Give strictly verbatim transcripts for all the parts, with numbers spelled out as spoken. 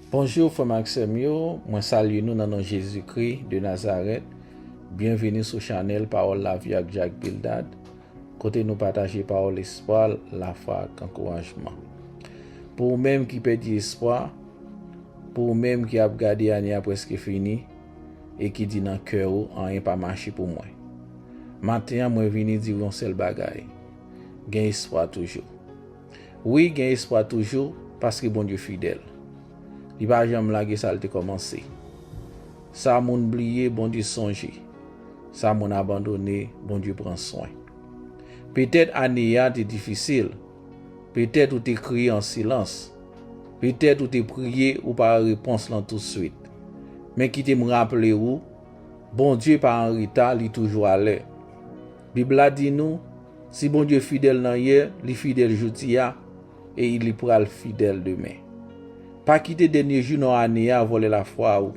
Bonjou frè m ak sè m yo, mwen salye nou nan non Jezikri de Nazarèt. Byenvini sou chanèl Pawòl Lavi ak Jack Bildad, kote nou pataje pawòl espwa, lafwa ak ankourajman. Pou ou menm ki pèdi espwa, pou ou menm ki ap gade ane a prèske fini e ki di nan kè ou anyen pa mache pou mwen. Maten an mwen vini di w yon sèl bagay, gen espwa toujou. Wi, gen espwa toujou, paske Bondye fidèl. Li pa janm lage sa l te kòmanse. Sa moun bliye, Bondye sonje. Sa moun abandone, Bondye pran swen. Petèt ane a te difisil. Petèt ou te kriye an silans. Petèt ou te priye, ou pa wè repons lan toutswit. Men kite m raple ou, Bondye pa an reta, li toujou alè. Bib la di nou, si Bondye fidèl nan yè, li fidèl jodi a, e li pral fidèl demen. Pa kite dènye jou nan ane a vòlè lafwa ou.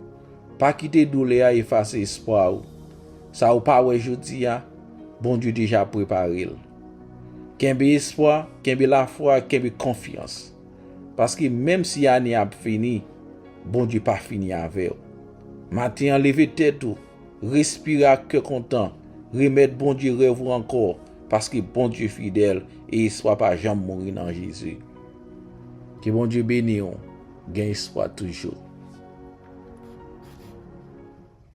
Pa kite doulè a efase espwa ou. Sa ou pa wè jodi a, Bondye deja prepare l. Kenbe espwa, kenbe lafwa, kenbe konfyans. Paske menm si ane a ap fini, Bondye pa fini avè w. Maten an, leve tèt ou, respire ak kè kontan, remèt Bondye rèv ou ankò, paske Bondye fidèl e espwa pa janm mouri nan Jezi. Ke Bondye beni w, gen espwa toujou.